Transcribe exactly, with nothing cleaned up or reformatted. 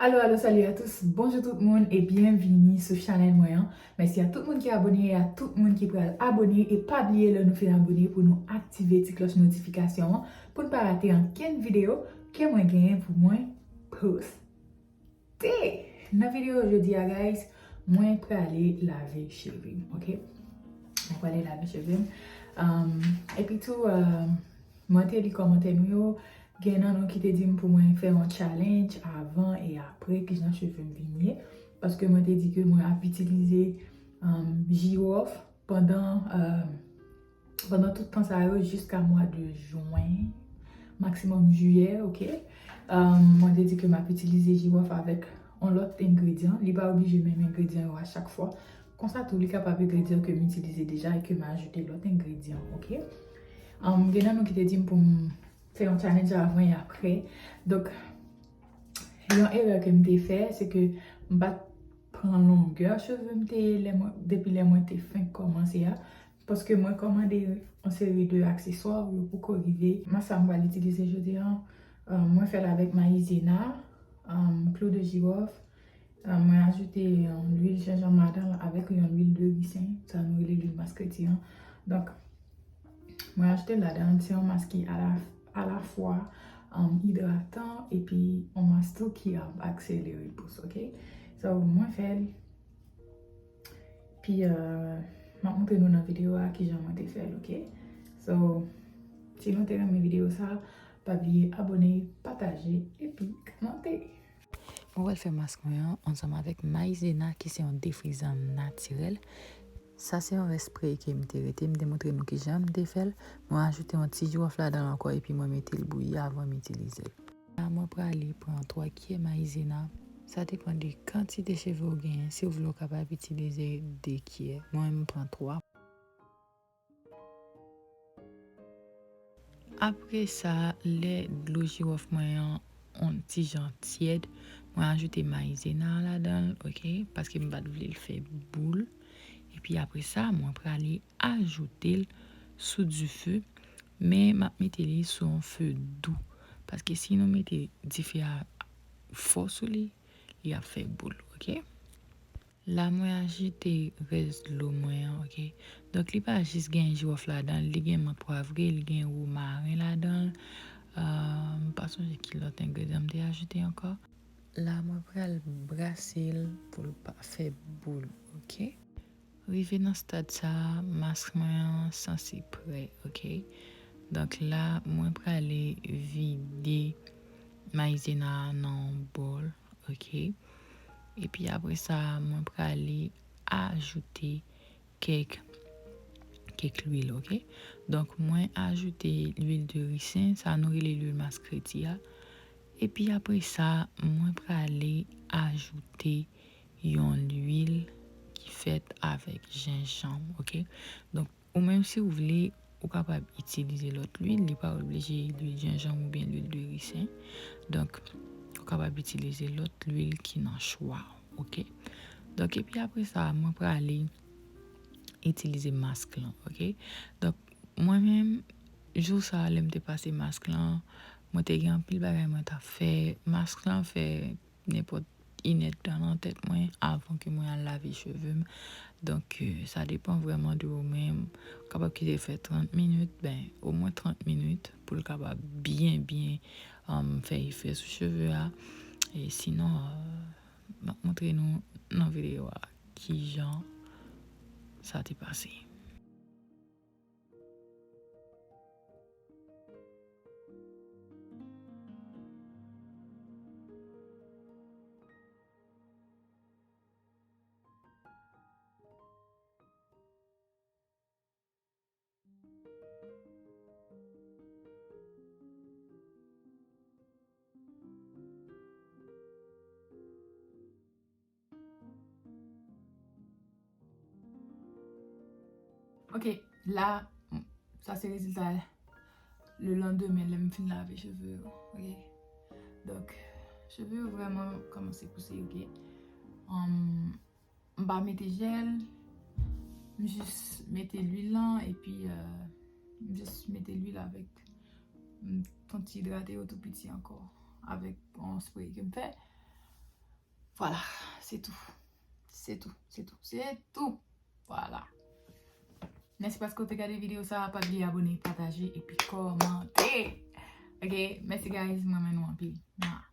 Alo, alo, salut à tous, bonjou tout moun e byenvini sou chanèl mwen an. Mèsi a tout moun ki abone e a tout moun ki pral abone e pa bliye lè nou fin abone pou nou aktive ti klòch notifikasyon an pou n pa rate ankenn videyo ke mwen genyen pou mwen poste. Nan videyo jodi a, guys, mwen prale lave cheve m, ok? Mwen prale lave cheve m. Um, epi tou, um, mwen te li kòmantè nou yo. Gen nan nou ki te di m pou mwen fè yon challenge avan e apre, ki jan cheve m vin ye. Paske mwen te di ke mwen ap itilize, um, jiwòf pandan, um, pandan tout tan sa yo jiska mwa de jen, maksimòm jiyè, ok? Um, mwen te di ke m ap itilize jiwòf avèk yon lòt engredyan. Li pa oblije menm engredyan yo a chak fwa. Konsa tou, li kapab engredyan ke m itilize deja e ke m ajoute lòt engredyan, ok? Um, gen nan nou ki te di m pou m fè yon challenge avan e apre. Donk, yon erè ke m te fè, se ke m pa t pran longè cheve m te ye lè mwen, depi lè mwen te fenk kòmanse a. Paske mwen kòmande yon seri de akseswa yo poko rive. Mwen sa m pral itilize jodi a, euh, mwen fè l avèk mayizena, euh, klou de jiwòf, euh, mwen ajoute yon lwil jenjanm ladan l avèk yon lwil de risen, sa nou rele lwil mas kredi an. Donk, mwen ajoute l ladan l, se yon mas ki ala, alafwa, um, idratan epi yon mas tou ki ap akselere pous, ok? So, mwen fè l. Pi, euh, m ap montre nou nan videyo a kijan mwen te fè l, ok? So, si nou te renmen videyo sa, pa bliye abone, pataje, epi kòmante. Mwen pral fè mask mwen an ansanm avèk mayizena ki se yon defrizan natirèl. Sa se yon rès spray ke m te rete, m te montre nou kijan m te fè l. Mwen ajoute yon ti jiwòf ladan l ankò epi mwen mete l bouyi avan m itilize l. La mwen prale pran twa kiyè mayizena. Sa depann de kantite cheve w genyen. Si w vle w kapab itilize de kiyè. Mwen menm m pran twa. Apre sa, lè dlo jiwòf mwen an on ti jan tyèd, mwen ajoute mayizena an ladan l, ok? Paske m pa t vle l fè boul. Epi apre sa, mwen prale ajoute l sou dife, men m ap mete li sou yon fe dou. Paske si nou mete dife a fò sou li, li ap fè boul, ok? La mwen ajoute rès dlo mwen an, ok? Donk li pa jis gen jiwòf ladan l, li gen mant pwavre, li gen womaren ladan l. Euh, m pa sonje ki lòt engredyan m te ajoute ankò. La mwen pral brase l pou l pa fè boul, ok? Rive nan stad sa a, mask mwen an sanse prè, ok? Donk la, mwen prale vide mayizena a nan yon bòl, ok? Epi apre sa, mwen prale ajoute kèk, kèk lwil, ok? Donk, mwen ajoute lwil de risen, sa nou rele lwil mas kredi a. Epi apre sa, mwen prale ajoute yon lwil ki fèt avèk jenjanm, ok? Donk, ou menm si w vle, ou kapab itilize lòt lwil, li pa oblije lwil jenjanm oubyen lwil de risen. Donk, ou kapab itilize lòt lwil ki nan chwa w, ok? Donk, epi apre sa, mwen prale itilize mask lan, ok? Donk, mwen menm, jou sa a, lè m te pase mask lan, mwen te gen anpil bagay mwen t ap fè. Mask lan fè nenpòt inèdtan nan tèt mwen avan ke mwen al lave cheve m. Donk, euh, sa depann vrèman de ou menm. Ou kapab kite l fè trant minit, ben, omwen trant minit pou l kapab byen, byen, um, fè efè sou cheve a. E sinon, euh, m ap montre nou nan videyo a kijan sa te pase. Ok, la, sa se rezilta le landemen lè m fin lave cheve yo, ok? Donk, cheve yo vrèman kòmanse pouse, ok? Um, m pa mete jèl, m jis mete lwil lan, epi, euh, m jis mete lwil avèk, m, yon ti idrate yo tou piti ankò, avèk yon spray ke m fè. Vwala, se tou. Se tou, se tou, se tou. Vwala. Mèsi paske w te gade videyo sa a. Pa bliye abòne, pataje epi kòmante. Ok, mèsi guys, mwen renmen nou anpil. Mwah.